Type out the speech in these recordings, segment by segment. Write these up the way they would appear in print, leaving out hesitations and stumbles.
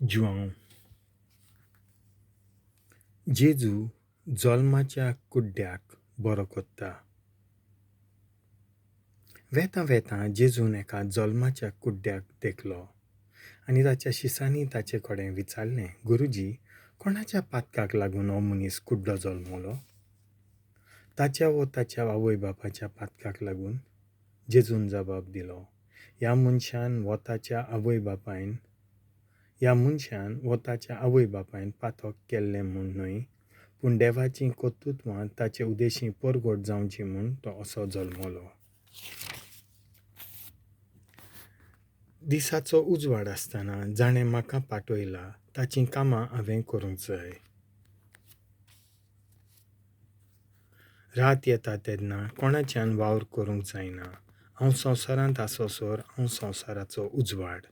जुआंव. जेजू जल्माच्या कुड्ड्याक बरो कोत्ता. वेतां वेतां जेजून एका जल्माच्या कुड्ड्याक देखलो आनी ताच्या शिसांनी ताचे कडेन विचारलें, गुरुजी, कोणाच्या पातकाक लागून हो मनीस कुड्डो जल्मलो? ताच्या वो ताच्या आवय बापायच्या पातकाक लागून? जेजून जबाब दिलो, ह्या मनशान वो ताच्या आवय बापायन ह्या मनशान वो ताच्या आवय बापायन पातक केल्लें म्हूण न्हय, पूण देवाचीं कर्तुत्वां ताचे उदेशीं परगट जावचीं म्हूण तो असो जल्मलो. दिसाचो उजवाड आसतना जाणें म्हाका पाठयला ताचीं कामां हांवें करूंक जाय. रात येता तेन्ना कोणाच्यान वावर करूंक जायना. हांव संवसारांत आसोसर हांव संवसाराचो उजवाड.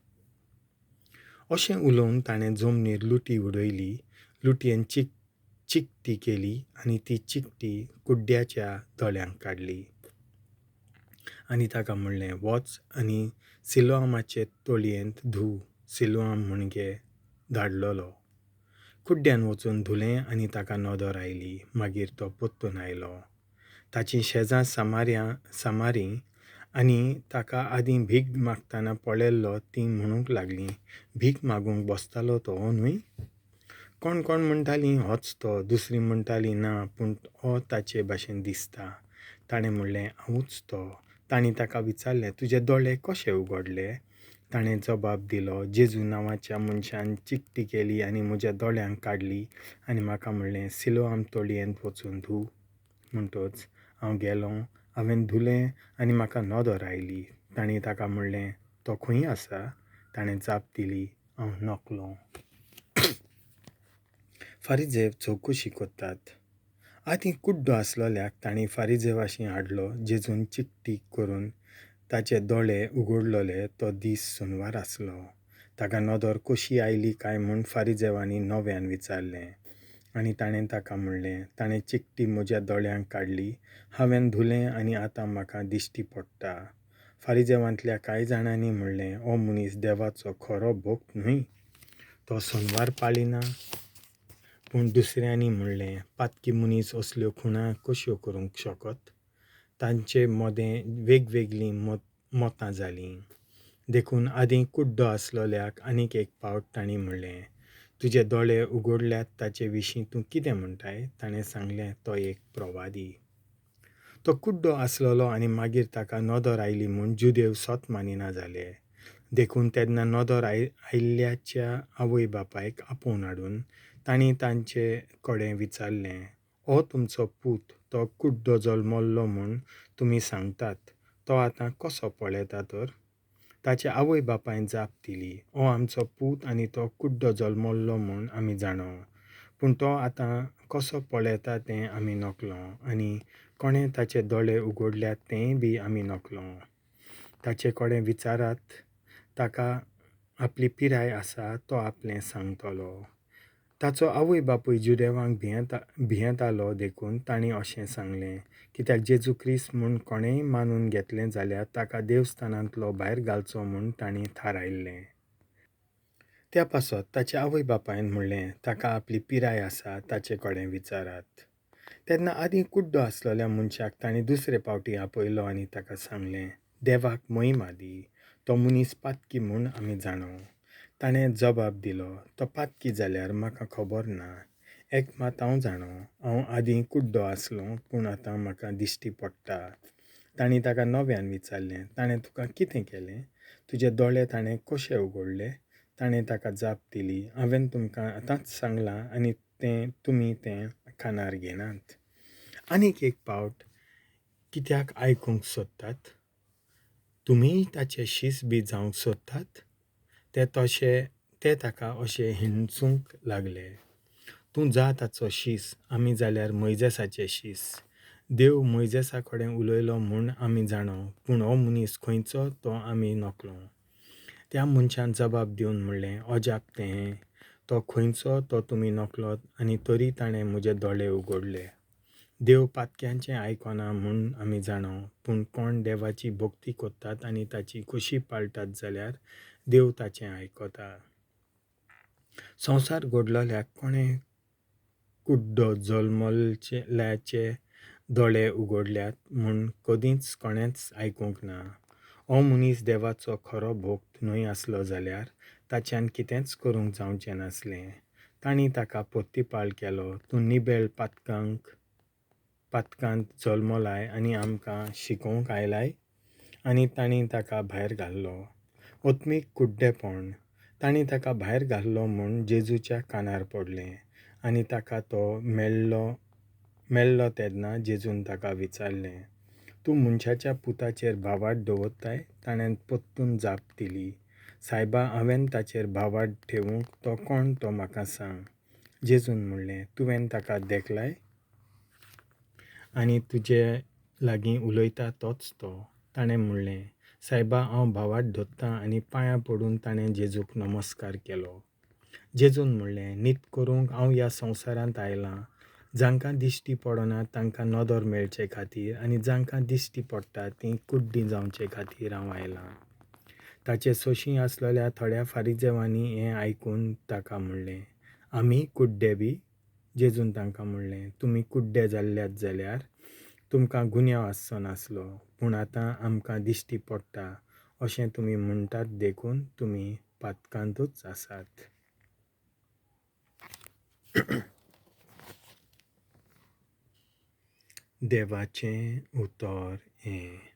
अशें उलोवन ताणें जमनीर लुटी उडयली, लुटयेन चिक चिकटी केली आनी ती चिकटी कुड्ड्याच्या दोळ्यांक काडली. आनी ताका म्हणलें, वच आनी सिलोआमाचे तळयेंत धूव. सिलोआम म्हणजे धाडलेलो. कुड्ड्यान वचून धुलें आनी ताका नदर आयली. मागीर तो परतून आयलो. ताचीं शेजां सामार्या सामारी आनी ताका आदीं भीक मागतना पळयल्लो तीं म्हणूंक लागलीं, भीक मागूंक बसतालो तो हो न्हय? कोण कोण म्हणटालीं, होच तो. दुसरीं म्हणटालीं, ना, पूण हो ताचे भाशेन दिसता. ताणें म्हणलें, हांवूच तो. तांणी ताका विचारलें, तुजे दोळे कशे उगडले? ताणें जबाब दिलो, जेजू नांवाच्या मनशान चिकटी केली आनी म्हज्या दोळ्यांक काडली आनी म्हाका म्हणलें, सिलोआम तळयेंत वचून धूव. म्हणटच हांव गेलों, हांवें धुलें आनी म्हाका नदर आयली. तांणी ताका म्हणलें, तो खंय आसा? ताणें जाप दिली, हांव नकळो. फारिजेव चवकशी करतात. आदीं कुड्डो आसलेल्याक तांणी फारिजेवाशीं हाडलो. जेजून चिकटी करून ताचे दोळे उगडलेले तो दीस शेनवार आसलो. ताका नदर कशी आयली काय म्हूण फारिजेवांनी नव्यान विचारलें. आनी ताणें ताका म्हणलें, ताणें चिकटी म्हज्या दोळ्यांक काडली, हांवें धुलें आनी आतां म्हाका दिश्टी पडटा. फारिजेवांतल्या कांय जाणांनी म्हणलें, हो मनीस देवाचो खरो भक्त न्हय, तो शेनवार पाळिना. पूण दुसऱ्यांनी म्हणलें, पातकी मनीस असल्यो खुणा कश्यो करूंक शकत? तांचे मदें वेगवेगळीं मतां जालीं. देखून आदीं कुड्डो आसलेल्याक आनीक एक फावट तांणी म्हणलें, तुजे दोळे उगडल्यात ताचे विशीं तूं कितें म्हणटाय? ताणें सांगलें, तो एक प्रवादी. तो कुड्डो आसलेलो आनी मागीर ताका नदर आयली म्हूण जुदेव सत मानिना जाले. देखून तेन्ना नदर आयिल्ल्याच्या आवय बापायक आपोवन हाडून तांणी तांचे कडेन विचारलें, हो तुमचो पूत, तो कुड्डो जल्मल्लो म्हूण तुमी सांगतात, तो आतां कसो पळयता तर? ताच्या आवय बापायन जाप दिली, हो आमचो पूत आनी तो कुड्डो जल्मल्लो म्हूण आमी जाणो, पूण तो आतां कसो पळयता तें आमी नकळो आनी कोणें ताचे दोळे उगडल्यात तेंय बी आमी नकळो. ताचे कडेन विचारात, ताका आपली पिराय आसा, तो आपलें सांगतलो. ताचो आवय बापूय जुदेवांक भियेतालो देखून तांणी अशें सांगलें, कित्याक जेजू क्रिस्त म्हूण कोणेंय मानून घेतलें जाल्यार ताका देवस्थानांतलो भायर घालचो म्हूण तांणी थारायल्लें. त्या पासत ताच्या आवय बापायन म्हणलें, ताका आपली पिराय आसा, ताचे कडेन विचारात. तेन्ना आदीं कुड्डो आसलेल्या मनशाक तांणी दुसरे फावटी आपयलो आनी ताका सांगलें, देवाक महिमा दी, तो मनीस पातकी म्हूण आमी जाणो. ताणें जबाब दिलो, तो पातकी जाल्यार म्हाका खबर ना. एक मात हांव जाणो, हांव आदीं कुड्डो आसलों, पूण आतां म्हाका दिश्टी पडटा. तांणी ताका नव्यान विचारलें, ताणें तुका कितें केलें? तुजे दोळे ताणें कशे उगडले? ताणें ताका जाप दिली, हांवें तुमकां आतांच सांगलां आनी तें तुमी तें कानार घेनात. आनीक एक फावट कित्याक आयकूंक सोदतात? तुमीय ताचे शीस बी जावंक सोदतात? ते तशे ते ताका अशें हिणसूंक लागले, तूं जा ताचो शीस, आमी जाल्यार मोयजेसाचे शीस. देव मोयजेसा कडेन उलयलो म्हूण आमी जाणो, पूण हो मनीस खंयचो तो आमी नकळो. त्या मनशान जबाब दिवन म्हणलें, अजाप तें हें, तो खंयचो तो तुमी नकळत आनी तरी ताणें म्हजे दोळे उगडले. देव पातक्यांचें आयकना म्हूण आमी जाणो, पूण कोण देवाची भक्ती करतात आनी ताची खोशी पाळटात जाल्यार देव ताचें आयकता. संवसार घडलोल्याक कोणें कुड्डो जल्मल्याचे दोळे उगडल्यात म्हूण कदींच कोणेंच आयकूंक ना. हो मनीस देवाचो खरो भक्त न्हय आसलो जाल्यार ताच्यान कितेंच करूंक जावचें नासलें. तांणी ताका पोत्तीपाळ केलो, तूं निबेळ पातकांत जल्मलाय आनी आमकां शिकोवंक आयलाय? आनी तांणी ताका भायर घाल्लो. ओत्मीक कुड्डेपण. तांणी ताका भायर घाल्लो म्हूण जेजूच्या कानार पडलें आनी ताका तो मेळ्ळो तेन्ना जेजून ताका विचारलें, तूं मनशाच्या पुताचेर भावार्थ दवरताय? ताणें परतून जाप दिली, सायबा, हांवें ताचेर भावार्थ ठेवूंक तो कोण तो म्हाका सांग. जेजून म्हणलें, तुवें ताका देखलाय आनी तुजे लागीं उलयता तोच तो. ताणें म्हणलें, सायबा, हांव भावार्थ धरतां. आनी पांयां पडून ताणें जेजूक नमस्कार केलो. जेजून म्हणलें, नीत करूंक हांव ह्या संवसारांत आयलां. जांकां दिश्टी पडना तांकां नदर मेळचे खातीर आनी जांकां दिश्टी पडटा तीं कुड्डीं जावचे खातीर हांव आयलां. ताचे सोशीं आसलेल्या थोड्या फारिजेवांनी हें आयकून ताका म्हणलें, आमी कुड्डे बी? जेजून तांकां म्हणलें, तुमी कुड्डे जाल्ल्यात जाल्यार तुमकां गुन्यांव आसचो नासलो, पूण आतां आमकां दिश्टी पडटा अशें तुमी म्हणटात देखून तुमी पातकांतूच आसात. देवाचें उतर हें.